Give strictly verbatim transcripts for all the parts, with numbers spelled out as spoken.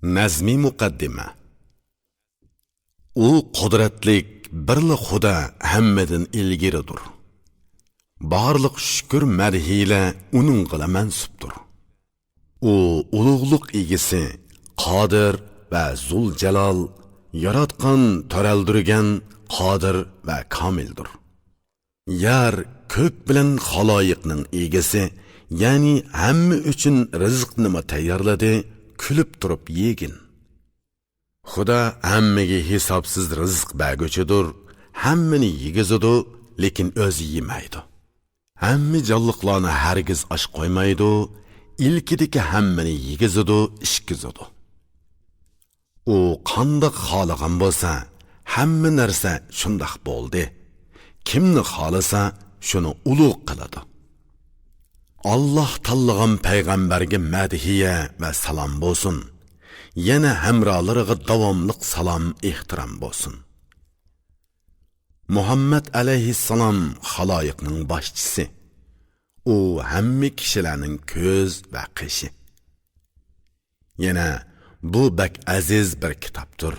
نەزمىي مۇقەددىمە. ئۇ قۇدرەتلىك بىرلا خۇدا ھەممىدىن ئىلگىرىدۇر. بارلىق شۈكۈر، مەدھىيلەر ئۇنىڭغىلا مەنسۇپتۇر. ئۇ ئۇلۇغلۇق ئىگىسى، قادىر ۋە زۇلجالال، ياراتقان، تۆرەلدۈرگەن، قادىر ۋە كامىلدۇر. يەر، كۆك بىلەن خالايىقنىڭ ئىگىسى، يەنى ھەممە ئۈچۈن رىزىقنىمۇ تەييارلىدى، كۈلۈپ تۇرۇپ يېگىن. خۇدا ھەممىگە ھېسابسىز رىزىق بەرگۈچىدۇر، ھەممىنى يېگۈزىدۇ، لېكىن ئۆزى يېمەيدۇ. ھەممە جانلىقلارنى ھەرگىز ئاچ قويمايدۇ، ئىلكىدىكى ھەممىنى يېگۈزىدۇ، ئىچكۈزىدۇ. ئۇ قانداق خالىغان بولسا، ھەممە نەرسە شۇنداق بولدى. كىمنى خالىسا، شۇنى ئۇلۇغ قىلىدۇ. ئاللاھ تاللىغان پەيغەمبەرگە مەدھىيە ۋە سالام بولسۇن. يەنە ھەمراھلىرىغا داۋاملىق سالام، ئېھتىرام بولسۇن. مۇھەممەد ئەلەيھىسسالام خالايىقنىڭ باشچىسى. ئۇ ھەممە كىشىلەرنىڭ كۆز ۋە قېشى. يەنە بۇ بەك ئەزىز بىر كىتابتۇر.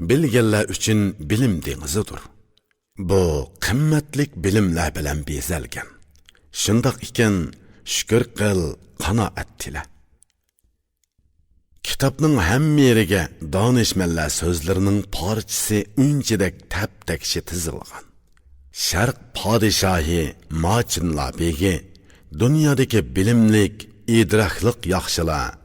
بىلگەنلەر ئۈچۈن بىلىم دېڭىزىدۇر. بۇ قىممەتلىك بىلىملەر بىلەن بېزەلگەن. شۇنداق ئىكەن، شۈكۈر قىل، قانائەت تىلە. كىتابنىڭ ھەممە يېرىگە دانىشمەنلەر سۆزلىرىنىڭ پارچىسى ئۈنچىدەك تەپتەكشى تىزىلغان. شەرق پادىشاھى ماچىنلا بېگى، دۇنيادىكى بىلىملىك، ئىدراكلىق ياخشىلار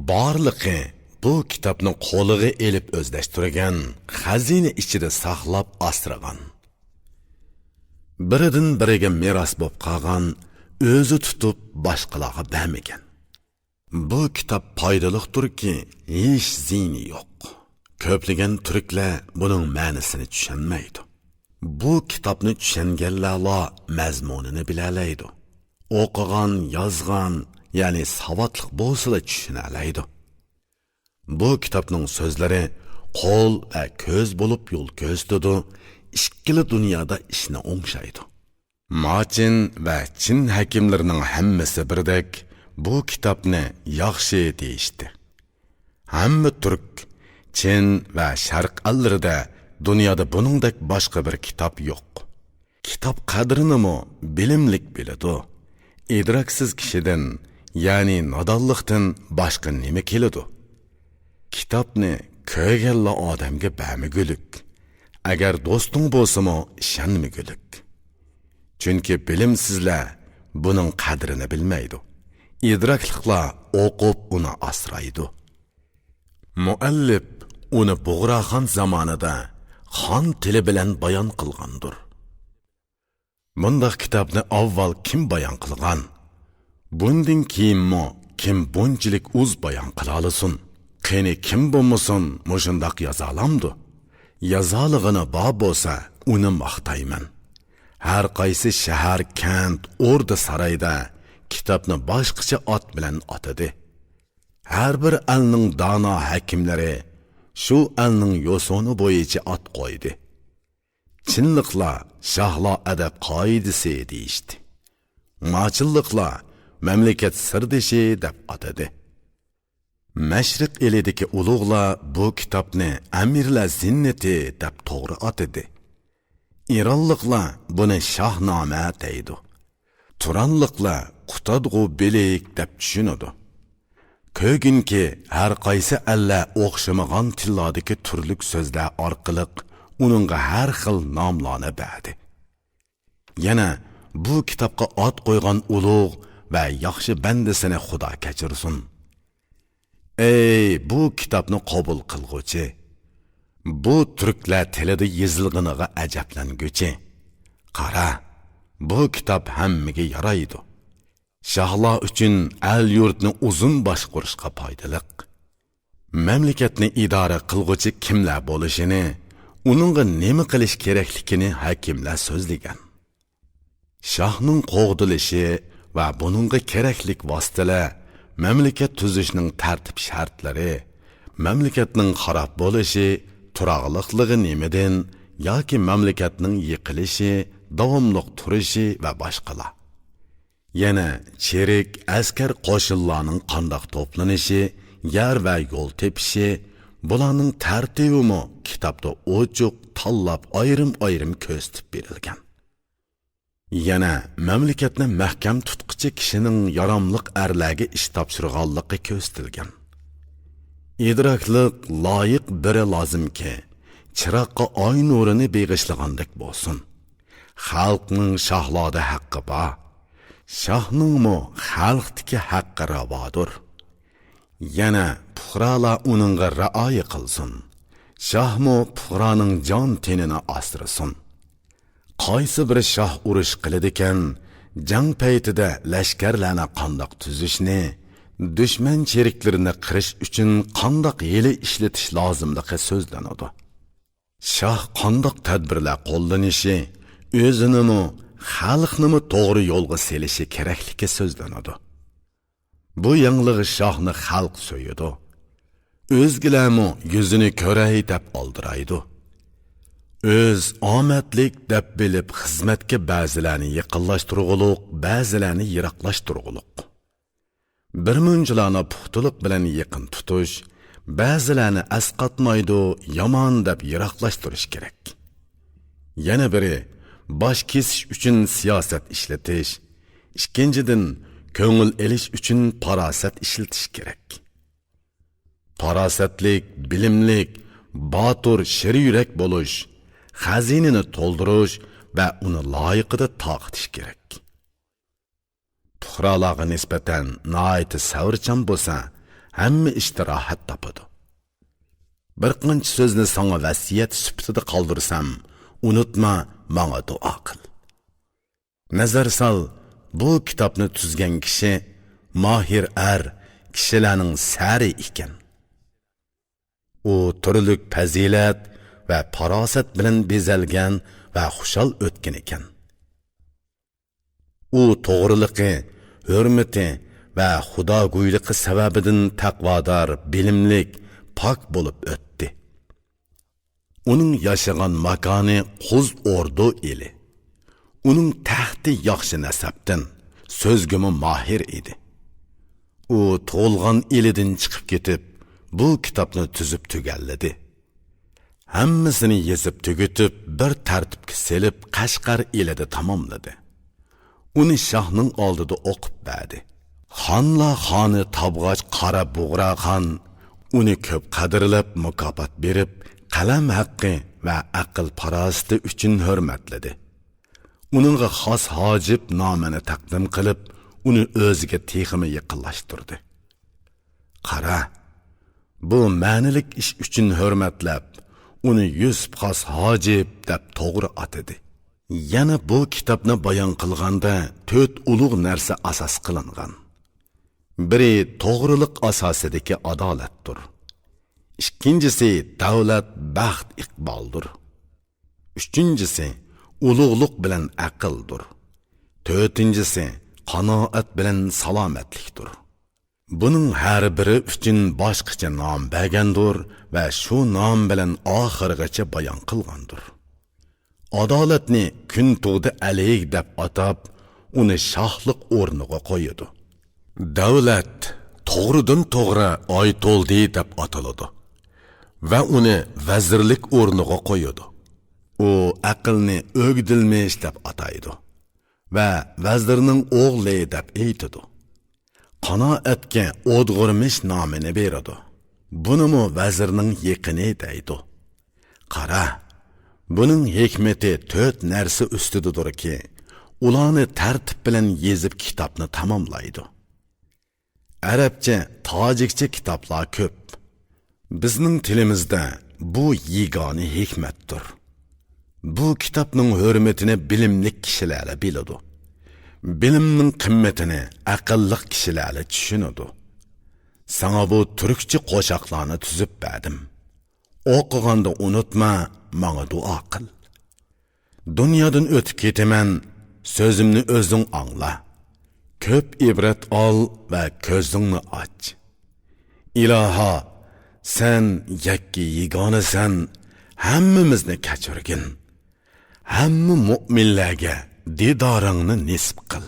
بارلىقى بۇ كىتابنى قولىغا ئېلىپ ئۆزلەشتۈرگەن، خەزىنە ئىچىدە ساقلاپ ئاسرىغان. بىرىدىن بىرىگە مىراس بولۇپ قالغان، ئۆزى تۇتۇپ باشقىلارغا بەرمىگەن. بۇ كىتاب پايدىلىقتۇركى، ھېچ زىيىنى يوق. كۆپلىگەن تۈركلەر بۇنىڭ مەنىسىنى چۈشەنمەيدۇ. بۇ كىتابنى چۈشەنگەنلەرلا مەزمۇنىنى بىلەلەيدۇ. ئوقۇغان، يازغان، يەنى ساۋاتلىق بولسىلا چۈشىنەلەيدۇ. بۇ كىتابنىڭ سۆزلىرى قول ۋە كۆز بولۇپ يول كۆرسىتىدۇ، ئىككىلا دۇنيادا ئىشنى ئوڭشايدۇ. ماچىن ۋە چىن ھەكىملىرىنىڭ ھەممىسى بىردەك بۇ كىتابنى ياخشى دېيىشتى. ھەممە تۈرك، چىن ۋە شەرق ئەللىرىدە دۇنيادا بۇنىڭدەك باشقا بىر كىتاب يوق. كىتاب قەدرىنىمۇ بىلىملىك بىلىدۇ. ئىدراكسىز كىشىدىن، يەنى نادانلىقتىن باشقا نېمە كېلىدۇ؟ كىتابنى كۆرگەنلا ئادەمگە بەرمىگۈلۈك. ئەگەر دوستۇڭ بولسىمۇ ئىشەنمىگۈلۈك. چۈنكى بىلىمسىزلەر بۇنىڭ قەدرىنى بىلمەيدۇ. ئىدراكلىقلار ئوقۇپ ئۇنى ئاسرايدۇ. مۇئەللىپ ئۇنى بۇغراخان زامانىدا خان تىلى بىلەن بايان قىلغاندۇر. بۇنداق كىتابنى ئاۋۋال كىم بايان قىلغان؟ بۇندىن كېيىنمۇ كىم بۇنچىلىك ئۇز بايان قىلالىسۇن؟ قېنى كىم بولمىسۇن مۇشۇنداق يازالامدۇ؟ يازالىغىنى بار بولسا ئۇنى ماختايمەن. ھەر قايسى شەھەر، كەنت، ئوردا، سارايدا كىتابنى باشقىچە ئات بىلەن ئاتىدى. ھەر بىر ئەلنىڭ دانا ھەكىملىرى شۇ ئەلنىڭ يوسۇنى بويىچە ئات قويدى. چىنلىقلار شاھلار ئەدەپ قائىدىسى دېيىشتى. ماچىنلىقلار مەملىكەت سىردىشى دەپ ئاتىدى. مەشرىق ئېلىدىكى ئۇلۇغلار بۇ كىتابنى ئەمىرلەر زىننىتى دەپ توغرا ئاتىدى. ئىرانلىقلار بۇنى شاھنامە دەيدۇ. تۇرانلىقلار قۇتادغۇ بىلىك دەپ چۈشىنىدۇ. كۆرگىنكى، ھەر قايسى ئەللەر ئوخشىمىغان تىللاردىكى تۈرلۈك سۆزلەر ئارقىلىق ئۇنىڭغا ھەر خىل ناملارنى بەردى. يەنە بۇ كىتابقا ئات قويغان ئۇلۇغ ۋە ياخشى بەندىسىنى خۇدا كەچۈرسۇن. ئەي بۇ كىتابنى قوبۇل قىلغۇچى! بۇ تۈركلەر تىلىدا يېزىلغىنىغا ئەجەبلەنگۈچى! قارا، بۇ كىتاب ھەممىگە يارايدۇ. شاھلار ئۈچۈن ئەل-يۇرتنى ئۇزۇن باشقۇرۇشقا پايدىلىق. مەملىكەتنى ئىدارە قىلغۇچى كىملەر بولۇشىنى، ئۇنىڭغا نېمە قىلىش كېرەكلىكىنى ھەكىملەر سۆزلىگەن. شاھنىڭ قوغدىلىشى ۋە بۇنىڭغا كېرەكلىك ۋاسىتىلەر، مەملىكەت تۈزۈشنىڭ تەرتىپ شەرتلىرى، مەملىكەتنىڭ خاراب بولۇشى، تۇراقلىقلىقى نېمىدىن ياكى مەملىكەتنىڭ يىقىلىشى، داۋاملىق تۇرۇشى ۋە باشقىلار. يەنە چېرىك ئەسكەر قوشۇنلارنىڭ قانداق توپلىنىشى، يەر ۋە يول تېپىشى، بۇلارنىڭ تەرتىبىمۇ كىتابتا ئوچۇق تاللاپ ئايرىم-ئايرىم كۆرسىتىپ بېرىلگەن. يەنە مەملىكەتنى مەھكەم تۇتقۇچى كىشىنىڭ ياراملىق ئەرلەرگە ئىش تاپشۇرغانلىقى كۆرسىتىلگەن. ئىدراكلىق، لايىق بىرى لازىمكى، چىراغقا ئاي نۇرىنى بېغىشلىغاندەك بولسۇن. خەلقنىڭ شاھلاردا ھەققى بار. شاھنىڭمۇ خەلقتىكى ھەققى راۋادۇر. يەنە پۇقرالار ئۇنىڭغا رىئايە قىلسۇن. شاھمۇ پۇقرانىڭ جان تېنىنى ئاسرىسۇن. قايسى بىر شاھ ئۇرۇش قىلىدىكەن، جەڭ پەيتىدە لەشكەرلەرنى قانداق تۈزۈشنى، دۈشمەن چېرىكلىرىنى قىرىش ئۈچۈن قانداق ھىيلە ئىشلىتىش لازىملىقى سۆزلىنىدۇ. شاھ قانداق تەدبىرلەر قوللىنىشى، ئۆزىنىمۇ، خەلقنىمۇ توغرا يولغا سېلىشى كېرەكلىكى سۆزلىنىدۇ. بۇ يېڭىلىق شاھنى خەلق سۆيىدۇ. ئۆزگىلەرمۇ يۈزىنى كۆرەي دەپ ئالدىرايدۇ. ئۆز ئامەتلىك دەپ بىلىپ خىزمەتكە بەزىلەرنى يېقىنلاشتۇرغۇلۇق، بەزىلەرنى يىراقلاشتۇرغۇلۇق. بىر مۇنچىلارنى پۇختىلىق بىلەن يېقىن تۇتۇش، بەزىلەرنى ئەسقاتمايدۇ، يامان دەپ يىراقلاشتۇرۇش كېرەك. يەنە بىرى، باش كېسىش ئۈچۈن سىياسەت ئىشلىتىش، ئىككىنچىدىن، كۆڭۈل ئېلىش ئۈچۈن پاراسەت ئىشلىتىش كېرەك. پاراسەتلىك، بىلىملىك، باتۇر، شىر يۈرەك بولۇش، خەزىنىنى تولدۇرۇش ۋە ئۇنى لايىقىدا تارقىتىش كېرەك. پۇقرالارغا نىسبەتەن ناھايىتى سەۋرچان بولسا، ھەممە ئىشتا راھەت تاپىدۇ. بىر قانچە سۆزنى ساڭا ۋەسىيەت سۈپىتىدە قالدۇرسام، ئۇنتۇما، ماڭا دۇئا قىل. نەزەر سال، بۇ كىتابنى تۈزگەن كىشى ماھىر ئەر، كىشىلەرنىڭ سەرى ئىكەن. ئۇ تۈرلۈك پەزىلەت ۋە پاراسەت بىلەن بېزەلگەن ۋە خۇشال ئۆتكىنى ئىكەن. ئۇ توغرىلىقى، ھۆرمىتى ۋە خۇداگويلۇقى سەۋەبىدىن تەقۋادار، بىلىملىك، پاك بولۇپ ئۆتتى. ئۇنىڭ ياشىغان ماكانى قۇز ئوردۇ ئېلى. ئۇنىڭ تەختى ياخشى نەسەبتىن، سۆزگىمۇ ماھىر ئىدى. ئۇ تۇغۇلغان ئېلىدىن چىقىپ كېتىپ، بۇ كىتابنى تۈزۈپ تۈگەللىدى. ھەممىسىنى يېزىپ تۈگىتىپ، بىر تەرتىپكە سېلىپ، قەشقەر ئېلىدە تاماملىدى. ئۇنى شاھنىڭ ئالدىدا ئوقۇپ بەردى. خانلار خانى تابغاچ قارا بۇغراخان ئۇنى كۆپ قەدىرلەپ، مۇكاپات بېرىپ، قەلەم ھەققى ۋە ئەقىل پاراسىتى ئۈچۈن ھۆرمەتلىدى. ئۇنىڭغا خاس ھاجىپ نامىنى تەقدىم قىلىپ، ئۇنى ئۆزىگە تېخىمۇ يېقىنلاشتۇردى. قارا، بۇ مەنىلىك ئىش ئۈچۈن ھۆرمەتلەپ، ئۇنى يۈسۈپ خاس ھاجىپ دەپ توغرا ئاتىدى. يەنە بۇ كىتابنى بايان قىلغاندا تۆت ئۇلۇغ نەرسە ئاساس قىلىنغان. بىرى توغرىلىق ئاساسىدىكى ئادالەتتۇر. ئىككىنچىسى دەۋلەت، بەخت، ئىقبالدۇر. ئۈچىنچىسى ئۇلۇغلۇق بىلەن ئەقىلدۇر. تۆتىنچىسى قانائەت بىلەن سالامەتلىكتۇر. بۇنىڭ ھەر بىرى ئۈچۈن باشقىچە نام بەرگەندۇر ۋە شۇ نام بىلەن ئاخىرغىچە بايان قىلغاندۇر. ئادالەتنى كۈن تۇغدى ئەلىيىگ دەپ ئاتاپ، ئۇنى شاھلىق ئورنىغا قويىدۇ. دەۋلەت توغرىدىن توغرا ئايتولدى دەپ ئاتىلىدۇ ۋە ئۇنى ۋەزىرلىك ئورنىغا قويىدۇ. ئۇ ئەقىلنى ئۆگدۈلمىش دەپ ئاتايدۇ ۋە ۋەزىرنىڭ ئوغلى دەپ ئېيتىدۇ. قانائەتكە ئودغۇرمىش نامىنى بېرىدۇ. بۇنىمۇ ۋەزىرنىڭ يېقىنى دەيدۇ. قارا، بۇنىڭ ھېكمىتى تۆت نەرسە ئۈستىدىدۇركى، ئۇلارنى تەرتىپ بىلەن يېزىپ كىتابنى تاماملايدۇ. ئەرەبچە، تاجىكچە كىتابلار كۆپ. بىزنىڭ تىلىمىزدا بۇ يېگانە ھېكمەتتۇر. بۇ كىتابنىڭ ھۆرمىتىنى بىلىملىك كىشىلەرلا بىلىدۇ. بىلىمنىڭ قىممىتىنى ئەقىللىق كىشىلەرلا چۈشىنىدۇ. ساڭا بۇ تۈركچە قوشاقلارنى تۈزۈپ بەردىم. ئوقۇغاندا ئۇنتۇما، ماڭا دۇئا قىل. دۇنيادىن ئۆتۈپ كېتىمەن، سۆزۈمنى ئۆزۈڭ ئاڭلا. كۆپ ئىبرەت ئال ۋە كۆزۈڭنى ئاچ. ئىلاھا، سەن يەككە يېگانىسەن، ھەممىمىزنى كەچۈرگىن. ھەممە مۆمىنلەرگە دىدارىڭنى نېسىپ قىل.